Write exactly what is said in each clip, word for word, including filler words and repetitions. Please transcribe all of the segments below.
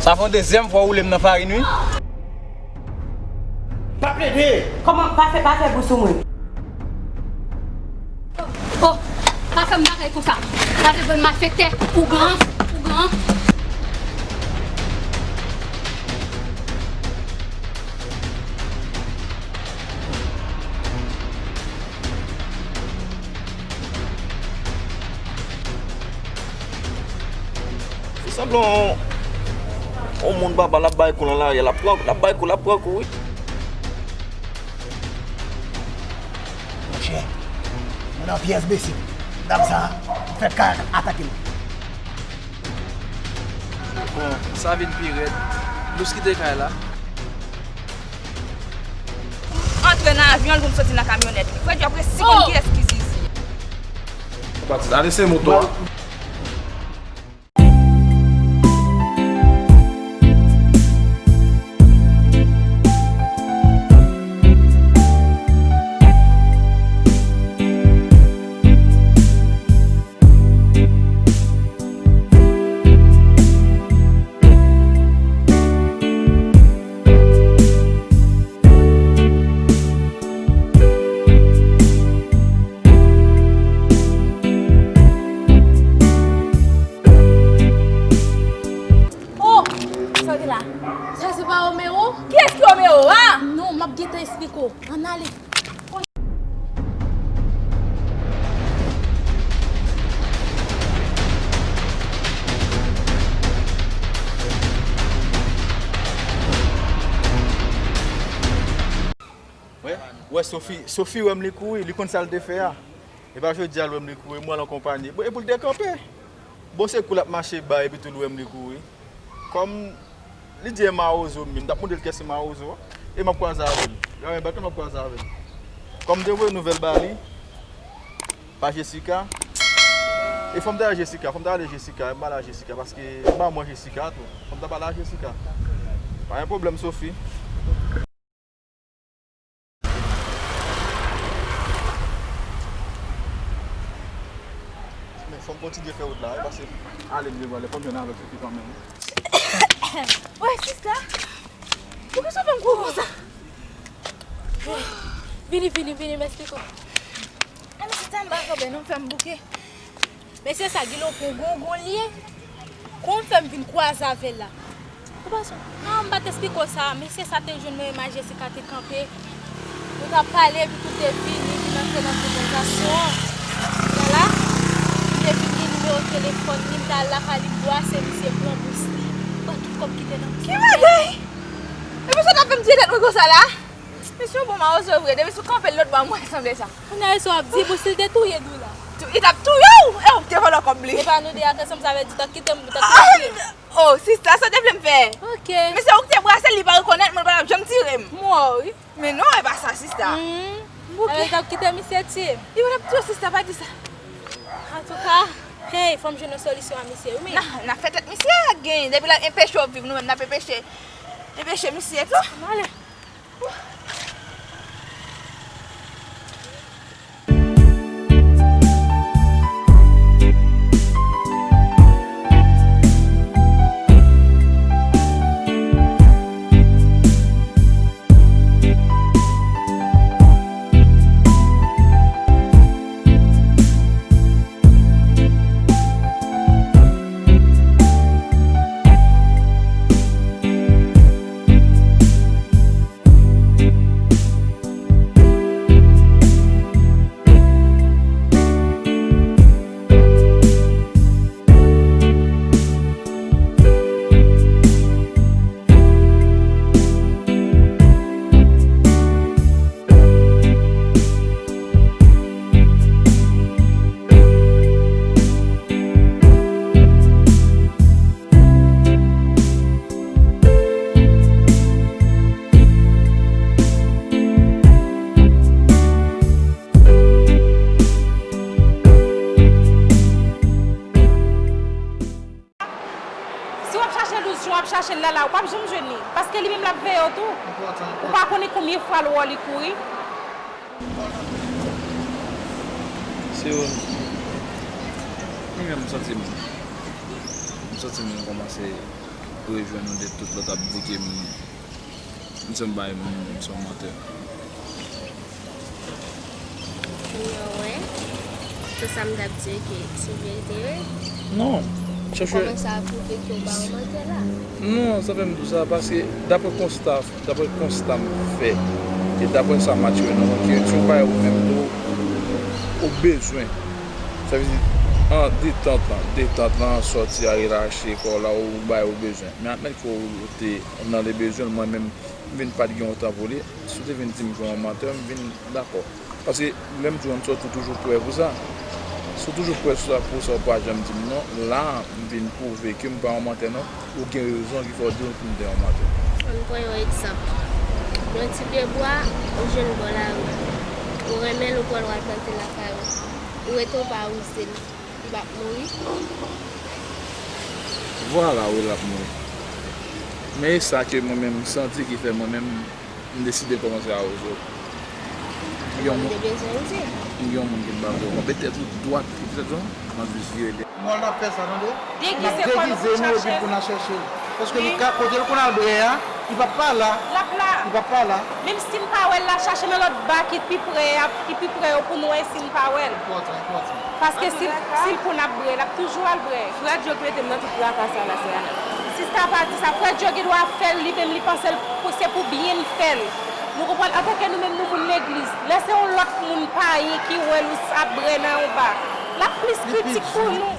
Sa fè yon dezyèm fwa w woule m nan farin, wi. Pa plede! Kòman? Pa fè, pa fè bri sou mwen. Oh, pa fè m bagay konsa. Pa fè bann malfektè, ougan, ougan. Fè sanblan yon moun baba l ap bay kou nan lari a, l ap pran, l ap bay kou, l ap pran kou, wi. Monchè, nou nan pyès bese. Dam sa a, fè kay atake nou. Bon, sa vin pi rèd. Nous kite kay la. Antre nan avyon l pou m soti nan kamyonèt li. Frè Djòb, resi konn kiyès ki Zizi. Ale se moto a. Oh! Sa w di la? Sa se pa Romero? Kiyès ki Romero a? Non, m ap gentan esplike w. Ann ale. Wè, wè Sophie, Sophie wè m li kouri, li konn sa l te fè a. E pa jodi a l wè m li kouri, m wè l an konpayi. Bon, epi l dekanpe. Bon, se kou l ap mache bay, epi tou l wè m li kouri. Kòm li di e Mawozo m, m t ap mande l kiyès se Mawozo a. E m ap kwaze avè l. Gade, bat la m ap kwaze avè l. Kòm m te voye nouvèl ba li, pa Jessica. E fò m ta ale Jessica, fò m ta ale Jessica, m pale a Jessica, paske m pa mwen Jessica tou. Fò m ta pale a Jessica. Pa gen pwoblèm, Sophie. Men fò m kontinye fè wout la, wi, paske ale m devan lè fò m jwenn avèk Sophie kanmenm. Wè, sista, poukisa w fè m gwo konsa? Vini, vini, vini, m esplike w. A, men sista, m pa kanpe non, fè m bouke. Mesye sa gen yon gwo gongon li ye. Kòman fè m vin kwaze avè l la? Ou pa sou? Non, m pa t esplike w sa. Mesye sa te jwenn mwen, imaj Jessica te kanpe. Nou t ap pale, epi tou te vini, vin antre nan konvèsasyon an. Vwala. M te vin gen nimewo telefòn li, m t al lakay li, m bwase misye blan bous li. M pran tout kòb ki te nan bous li. Ki bagay? Epi sa t ap fè m tiye tèt mwen konsa la? Misye yon bon mawozo vre, depi sou kanpe l lòt bò a, m wè sanble sa. Kounye a, sa w ap di, bon, si l te touye Doula? Tou, li t ap touye w, e w te vòlò kòb li. E pa nou de a k ansanm, sa vle di, w t ap kite m, w t ap kite m tiye m. Oh, sista, sa w te vle m fè? Ok. Men se ou ki te brase l, li pa rekonèt mwen, li pa t ap janm tire m. M wè w, wi. Men non, e pa sa, sista. Hmm, ok. Ebyen, w t ap kite misye tiye m. Li pa t ap touye w, sista, pa di sa. Antouka, hey, fò m jwenn yon solisyon a misye, wi, men. N a, n a fè tèt misye genyen. Depi l ap enpeche w viv, nou menm n ap enpeche, enpeche misye tou. M ale. Si w ap chache Louz Jan, w ap chache l la la, ou p ap janm jwenn li. Paske li menm l ap veye w tou. Ou pa konnen konbyen fwa l wè w li kouri. Se ou. Mwen menm, m santi m, m santi m kòmanse rejwenn ou de tout lòt ap di ke m, m se yon bay, m, m se yon mantè. Kounye a w wè, se sa m t ap di w ke se verite vre? Non. Ou chèche kòmanse a pwouve ke w pa yon mantè la. Non, sa fè m di w sa, paske daprè konsta, daprè konsta m fè, e daprè sa m atire nan mwen, ke se yon bagay ou menm tou, ou bezwen. Sa vle di, an detant lan, detant lan, sòti a relache kò w la, ou bay ou bezwen. Men admèt ke w te nan le bezwen, mwen menm, m vin pa t gen yon tan pou li. Si w te vin di m ke w yon mantè, m vin dakò. Paske lè m di w ann sòti, ou toujou prè pou sa. Si w toujou prè sou sa, pou sa, ou pa janm di m non. La a, m vin pwouve ke m pa yon mantè non. Ou gen rezon ki fè w di m ke m te yon mantè. Ann pran yon egzanp. Yon ti pyebwa, ou jwenn bò lari. Ou renmen l, ou pran l, w al plante l lakay ou. Ou rete, ou pa wouze l. Li p ap mouri? Vwala, wi, l ap mouri. Men e sa ke mwen menm m santi ki fè mwen menm m deside kòmanse awouze w. M gen yon moun, m gen yon moun ki m pa vle w. Kanpe tèt ou dwat, epi tèt ou, m ap jis vire dèyè. Mòl n ap fè sa, tande? Degize kò nou pou n chache l. Paske li ka, kote l konn al brè a, li p ap pa la. L ap la. Li p ap pa la. Menm si n pa wè l la, chache nan lòt ba ki pi pre a, ki pi pre yo pou n wè si n pa wè l. Enpòtan, enpòtan. Paske si, si l konn ap brè, l ap toujou al brè. Frè Djo k mete m nan tout traka sa la, sè Ana. Sista pa di sa. Frè Djo gen dwa fè l, li menm li panse l pou, se pou byen l fè l. Nou konprann? Antanke nou menm nou moun legliz, lè se yon lòt moun payen ki wè l ou s-, ap brè nan yon ba, l ap plis kritik pou nou.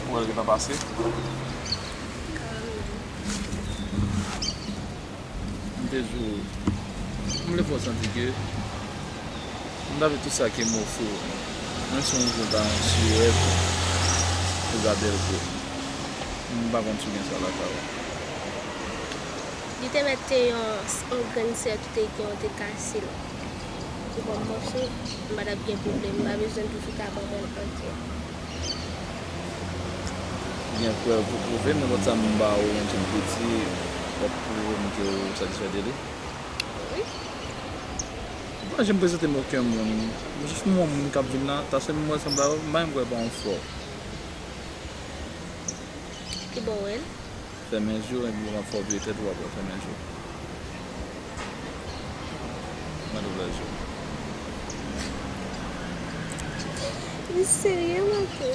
Ou wè l gentan pase? M te di w, m vle fè w santi ke m ta vle tout sa ke m ofri w. Menm si yon jou w ta yon sirèt, ou gade l vre. M pa konn si w gen sa lakay ou. Li te mèt te yon, yon grenn sèt ou te gen, ou te kase l. Ou ban m mòso, m pa t ap gen pwoblèm, m pa bezwen toujou ta ban mwen l antye. Gen prèv pou pwouve, men lòt sa m ba ou yon ti piti, w ap pwouve m ke ou satisfè de li. Wi. Ou pa janm prezante m okenn moun. Jis m wè yon moun k ap vin la, ta se m wè sanble avè w, m pa menm kwè pa yon flò. Ki bò w wè l? Fèmen je w, epi w ap fè w vire tèt ou, w ap wè, fèmen je w. Mwen tou lè je w. Li serye, Marco?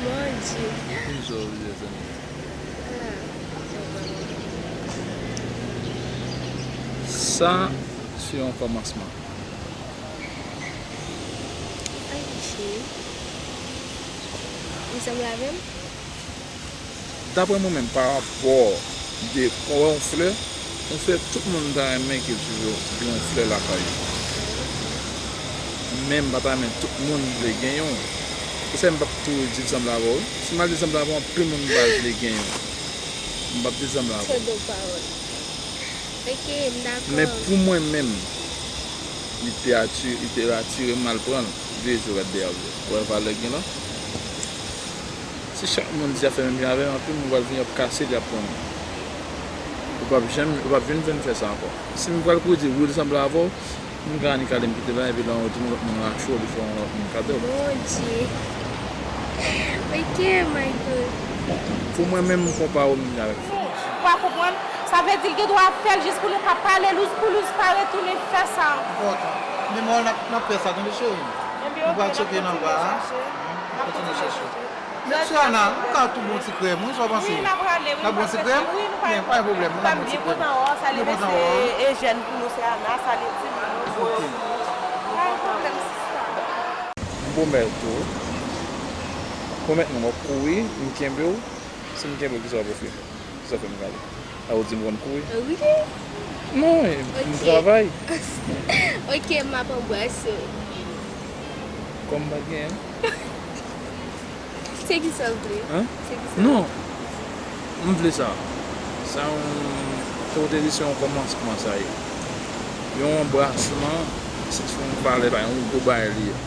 Mon Dieu. Ki je w vire tèt ou? Ah, sa pa bon. Sa, se yon kòmansman. Ayisyen. Li sanble avè m? Daprè mwen menm, pa rapò de, ou wè yon flè, yon flè, tout moun ta renmen kiltive yon flè lakay yo. Men m pa ta renmen tout moun vle gen yon. Se sa m p ap tou di l sanble avè w, wi. Si m al di l sanble avè w, anpil moun pa vle gen yon. M p ap di l sanble avè w. Twò de pawòl. Ok, m dakò. Men pou mwen menm, li te ati-, li te atire m al pran l. Vire je w, gad dèyè w. Ou wè valè k gen la? Si chak moun di ap fè menm jan avè m, anpil moun pral vini ap kase l, y ap pran l. Ou p ap janm, ou p ap vin fè m fè sa ankò. Si m pral kouri di w, wi, li sanble avè w, m ka annik ale m kite la, epi lè w di m lòt moun rache w, li fè yon lòt moun kado. Mon Dieu. Ok, Michael. Pou mwen menm, m konpare w menm jan avèk flè. Ou pa konprann? Sa vle di l gen dwa ap fè l jis pou nou ka pale louz pou louz, pa retounen fè sa ankò. Enpòtan. Men mwen, n ap, n ap fè sa, tande cheri. Nou pral tcheke nan ba a. Kontinye chèche. Men sè Ana, nou ka tou bon ti krèm, wi, sa w panse? Wi, n ap rale, wi, n ap bon ti krèm? Wi, nou pa gen pwoblèm, nou ka bon ti krèm. M byen kontan wè w, salye mesye Ejèn pou nou, sè Ana, salye timoun yo. Ok. Pa gen pwoblèm, sista. M pwomèt ou, pwomèt mwen, w ap kouri, m kenbe w, si m kenbe w, kisa w ap ofri? Sa fè m gade. A ou di m konn kouri? Wi. Non, m travay. Ok, m ap anbrase w. Kòm m pa t genyen? Se ki sa w vle? Hein? Se ki sa w vle? Non. M vle sa. Sa yon, sa w te di se yon kòmansman sa ye. Yon anbrasman, se yon valè, pa yon gwo bagay li ye.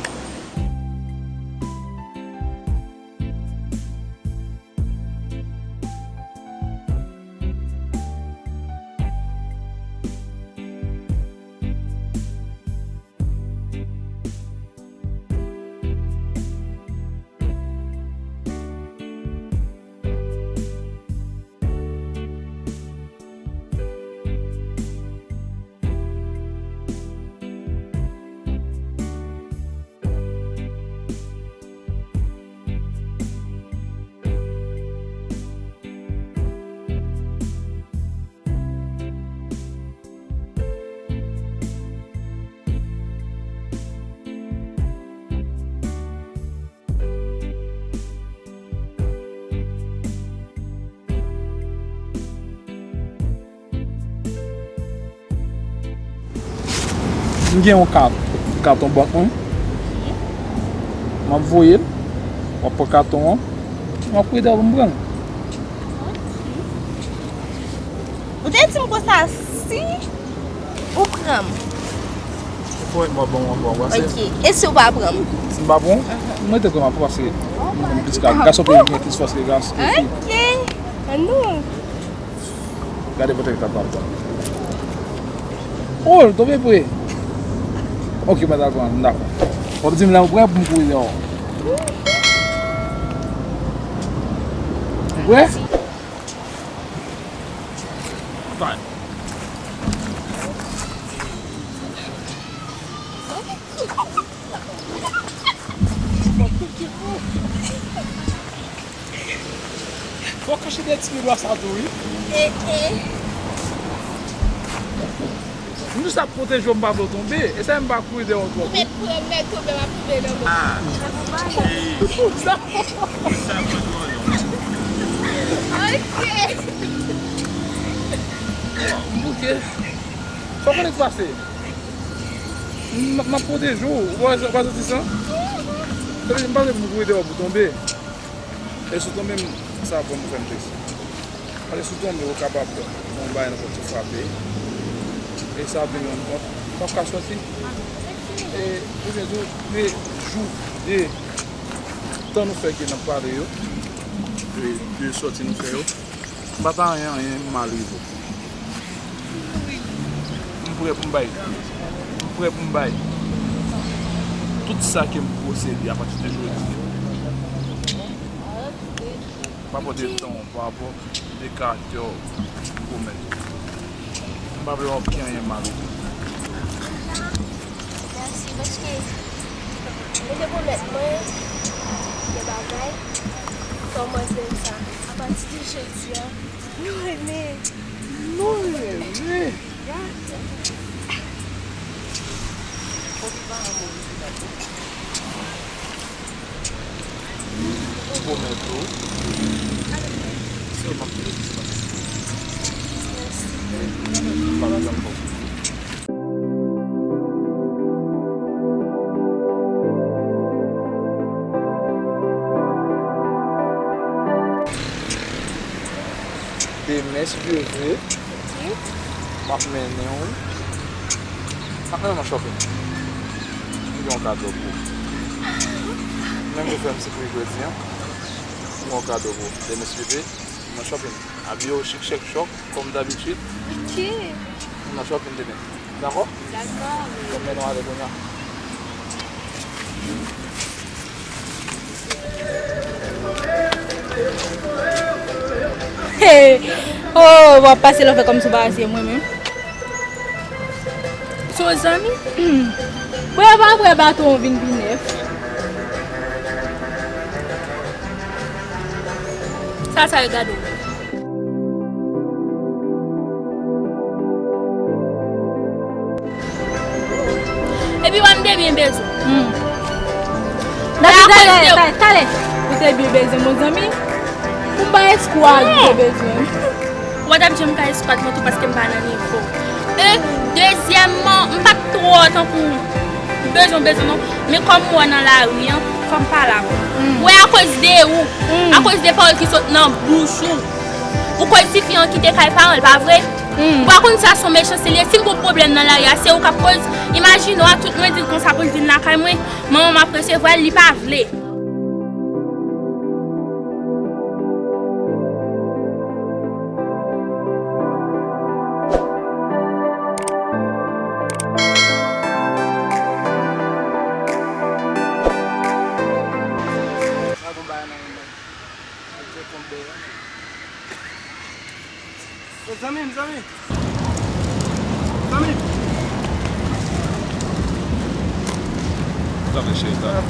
M gen yon kat, katon bank mwen. M ap voye l. W ap pran katon an. M ap kouri dèyè w pou m pran l. Ou te di m konsa si ou pran m. Ou pran m, m ap ban w ankò, w ap pase. Ok. E si ou pa pran m? Si m pa pran w, m rete pran m apre paske m konn plis ka gason peyi gen plis fòs ke gason ke fi. Ok. Annou. Gade pote ki t ap pran. Oh, l tonbe pre. Ok, mwen dakò, m dakò. W ap di m lè w prè pou m kouri dèyè w. Ou prè? Fine. Fò w kache dèyè ti pye dwa sa tou, wi. Eh, eh. M jis ap pwoteje w, m pa vle w tonbe. E sa m pa kouri dèyè w twòp. Ou mèt pran m, lè tonbe, m ap tonbe nan men. Ah. Ok. Ok. Fò konnen k pase. M, m ap pwoteje w. Ou pa, ou pa santi sa? Sa vle di m pa vle pou m kouri dèyè w pou tonbe. E si w tonbe, m, sa ap ban m fè m tris. Paske si w tonbe, ou kapab fè yon bagay nan kont ou frape. E sa ap vin rann kont. Ou p ap ka sòti. E, oubyen tou, de jou, de tan nou fè ke n ap pale yo. De, de sòti nou fè yo. M pa ta anyen, anyen mal rive w. M prè pou m bay. M prè pou m bay. Tout sa ke m posede apati de jodi. Pa rapò de tan w, pa rapò de karaktè w, m pwomèt ou. M pa vle w ap gen anyen mal rive w. Mèsi, paske ou te pwomèt mwen de bagay, kòmanse sa. Apati de jodi a, nou renmen. Nou renmen. Ya. M pwomèt ou ke m ap toujou disponib. M p ap janm fè w soufri. Demen, si Dye vle, m ap mennen w, m ap mennen w nan shopping. M gen yon kado pou ou. Menm ou fè m soufri jodi a, m gen yon kado pou ou. Demen, si Dye vle, nan shopping. Abiye w chik, chèk, chòk, kòm dabitid. Ok. Nan shopping demen. Dakò? Dakò. Bon, men nou ale kounye a. Hey! Oh, w ap pase lòfè kòmsi w pa resi mwen menm. Se yon zanmi? Hmm. Vre pa vre, baton an vin pi nèf. Sa, sa yo gade w. Epi wè m te byen bezwen. Hmm. Talè, talè, talè. Ou te byen bezwen, mon zanmi. Pou m ba èske w a di te bezwen. Ou pa t ap janm ka eskwat mwen tou paske m pa nan nivo w. E, dezyèmman, m pa t twò tankou bezwen, bezwen non. Men kòm m wè w nan lari an, fò m pale avè w. Hmm. Ou wè, akoz de ou, hmm, akoz de pawòl ki sot nan bouch ou, ou koz tifi an kite kay paran l, pa vre? Hmm. Ou pa konn sa se yon mechanste li ye. Si m gon pwoblèm nan lari a, se ou k ap koz. Imajine w, a tout mwen di l konsa pou l vin lakay mwen. Manman m ap resevwa l, li pa vle. Zanmi m, zanmi. Zanmi. Zanmi cheri, zanmi.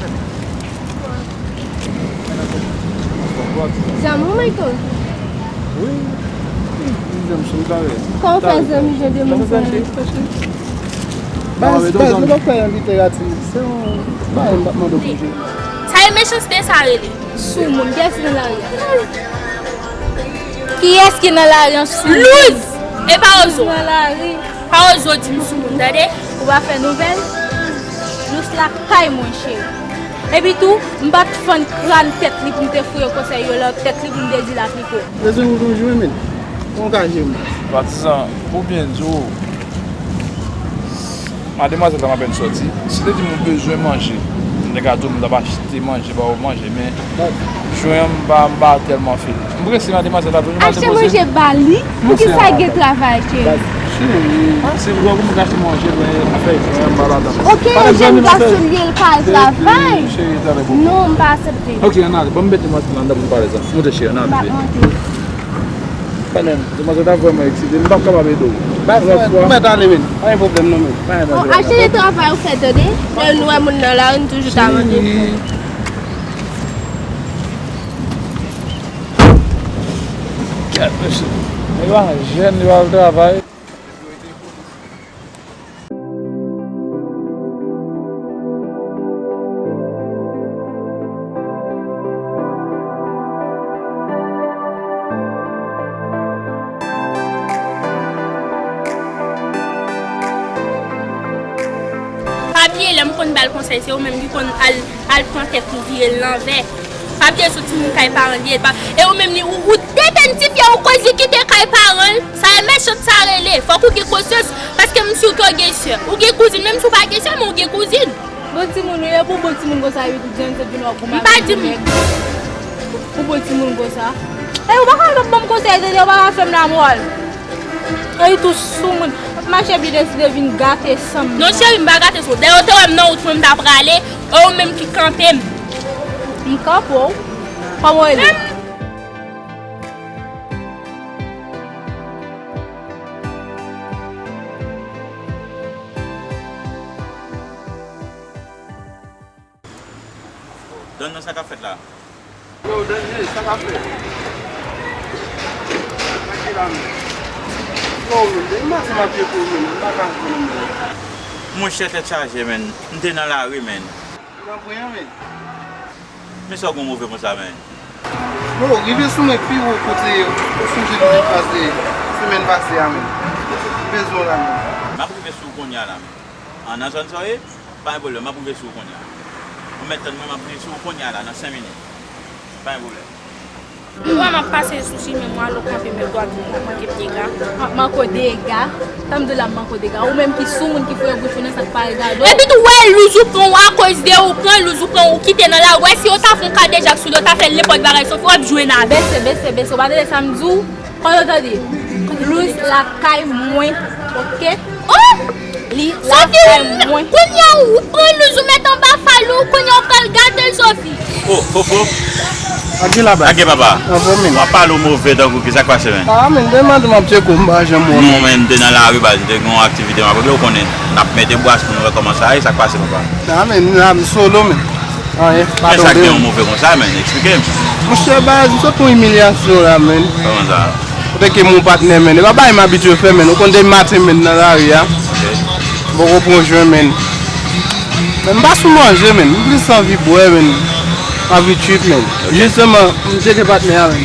Zanmi w, Michael? Wi. Zanmi cheri, zanmi. Kòman w fè zanmi jan de moun sa yo? Baz, baz, nou pa fè literati. Se yon bagay m t ap mande w pou jwe. Sa e mechanste sa rele. Soumoun, kiyès ki nan lari a? Kiyès ki nan lari an soumoun? Louz! E pa ozo. Nan lari. Pa ozo di m soumoun, tande? Ou pa fè nouvèl? Lous lakay mwen, cheri. Epi tou, m pa t fann kràn tèt li pou m te foure konsèy yo nan tèt li pou m te di l aplike w. Bezwen ou jwenn men. Kon ka jwenn. Patizan, pou byen di w, mademwazèl la m apèn sòti. Si te di m ou bezwen manje, m te ka di w m t ap achte manje ba w manje, men bon, jwen an m pa, m pa tèlman fè. M prese, mademwazèl la, jwen an te poze. Achte manje ba li? Poukisa gen travay, cheri? Cheri, se vre ou ka achte manje, men afè jwen an m pa ladan. Ok, yon jèn gason li ye, l ka al travay. Cheri, tande bon. Non, m pa aksepte. Ok, ann ale, ban m mete manje la anndan pou m pale sa. Monte, cheri, ann ale. M pa monte. Kanmenm, demwazèl ta vrèman eksite, m p ap kapab ede w. Lòt fwa. Ou mèt ale, men. Pa gen pwoblèm, non, men. Pa gen pwoblèm. Achte de travay ou fè, tande. Lè nou wè moun nan lari, nou toujou ta mande. Gad, mesye. Nèg la jèn, li pa al travay. Pa bliye, lè m konn ba l konsèy, se ou menm ki konn al, al pran tèt ou vire l lanvè. Pa bliye se yon timoun kay paran l ye. E ou menm li, ou, ou detenn tifi a, ou koz li kite kay paran l. Sa e mechant sa rele. Fòk ou gen konsyans, paske m si w ke w gen sè. Ou gen kouzin, menm si w pa gen sè, men ou gen kouzin. Bon timoun ou ye, pou bon timoun konsa, wi, tout jan se vin wè kouman. M pa di m. Pou bon timoun konsa. E ou pa ka ban m konsèy, tande, ou pa ka fè m lamòl. Ay, tou soumoun. Mache byen deside vin gate san m. Non, cheri, m pa gate san w. Dayè, ou te wè m nan wout mwen, m ta prale. E ou menm ki kanpe m. M kanpe w? Kòman w rele? Don nan sa k ap fèt la? Yo, Danje, sa k ap fèt? Sa ki la menm? Yo, menm, e maten m ap pye pou ou menm, m pa ka jwenn ou menm. Monchè, tèt chaje, menn. M te nan lari, menn. Ou nan pran, menn? Men sa w gen w move konsa, menn? Yo, rive sou mwen pi wo kote ou sonje nou te pase semèn pase a, menn. M bezwen w la, menn. M ap rive sou ou kounye a la, menn. An, nan zòn sa w ye? Pa gen pwoblèm, m ap rive sou ou kounye a. Ou mèt tann mwen, m ap rive sou ou kounye a la, nan senk minit. Pa gen pwoblèm. Ou wè m ap pase sou chimen mwen, alò kanpe men dwat ou, m ap manke dega. M ap manke w dega? Sa m di w la, m manke w dega? Ou menm ki soumoun ki foure bouch ou nan sa k pa regade w. Epi tou, wè, louz ou pran w, akoz de ou pran louz ou pran ou kite nan lari. Wè, si yo ta fè yon kadejak sou li, yo ta fè nenpòt bagay, Sofi, w ap jwenn avè l. Bese, bese, bese. Ou pa tande sa m di w? Kòman w tande? Louz lakay mwen, oke? Oh! Li lakay mwen. Kounye a ou pran louz ou met anba fal ou, kounye a ou pral gate l, Sofi. Oh, Fofo. Ak gen la baz. Ak gen papa. Anfòm, men. W ap pale w move tankou ki sa k pase, men? Ah, men, demen m ap tcheke w, m pa janm wè w. Non, men, m te nan lari, baz, m te gen yon aktivite m ap regle, ou konnen. N ap mete bwas pou nou wè kòman sa ye, sa k pase, papa. Ah, men, la, m solo, men. Anyen, pa tonbe. Men sa k gen yon move konsa, men, eksplike m. Monchè, baz, m sot yon imilyasyon la, men. Kòman sa? Kote ke mon patnè, men. E pa bagay m abitye fè, men. Ou konn depi maten, men, nan lari a. Ok. M poko pran jwen, men. Men m pa sou manje, men. M plis anvi bwè, men. Anvi trip, men. Ok. Jisteman, m tcheke patnè a, men.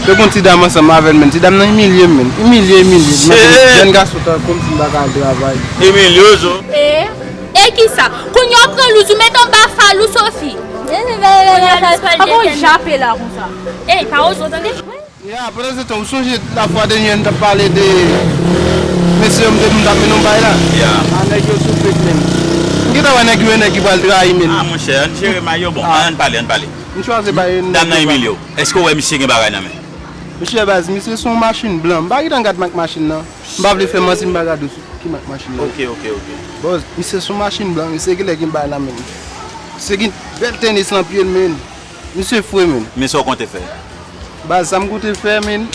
Te gon ti dam ansanm avè l, men. Ti dam nan imilye m, men. Imilye, imilye. Jèn gason tankou m, si m pa ka al travay. Imilye w, zo. E? E kisa? Kounye a w pran louz ou met anba fal ou, Sofi. Kounye a louz pral detenn. Pako jape la konsa. Ey, pa oze w tande. Ya, pandan se tan, ou sonje lafwa dènyè n t ap pale de mesye yo, m te di m t ap mennen yon bay la? Ya. A, nèg yo sou fake, men. M gentan wè nèg yo, e nèg ki pral trayi, men. Ah, monchè, ann jere may yo, bon, ann pale, ann pale. M chwazi bay yon nèg. Dam nan imilye w. Èske w wè misye gen bagay nan men? Monchè, baz, misye se yon machin blan. M pa gentan gad mak machin nan. M pa vle fè manti, m pa gad ou sou ki mak machin nan. Ok, ok, ok. Bòz, misye se yon machin blan, misye genlè gen bagay nan men l. Misye gen bèl tenis nan pye l, men. Misye fre, men. Men sa w konte fè? Baz, sa m konte fè, men.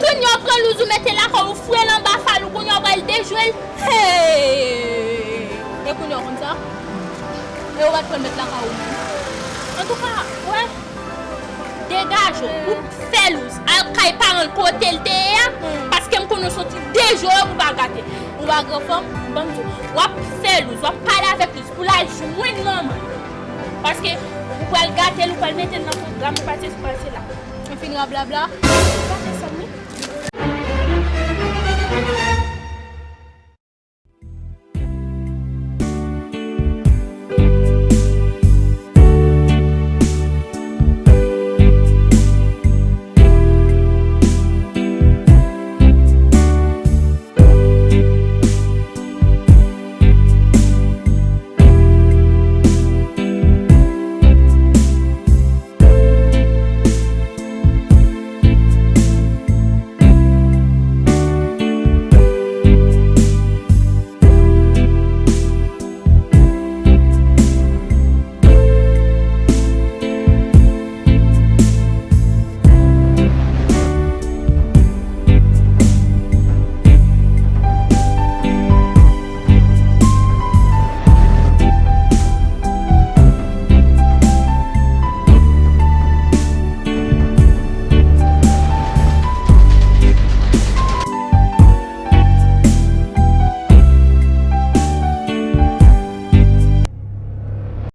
Kounye a w pran louz ou mete lakay ou, fre l anba fal ou, kounye a w pral dejwe l. Hey! E kounye a w konn sa? E ou pa t pral met lakay ou, men. Antouka, wè. Degaje w, ou fè louz, al kay paran l kote l te ye a, paske m konnen w soti de jou pou w pa gate. Ou pa gran fanm, ban m di w, w ap fè louz, w ap pale avèk louz pou l al jwenn manman l. Paske ou pral gate l, ou pral mete l nan pwogram, ou pral sesi, ou pral sela. Ou fin rablabla. Pa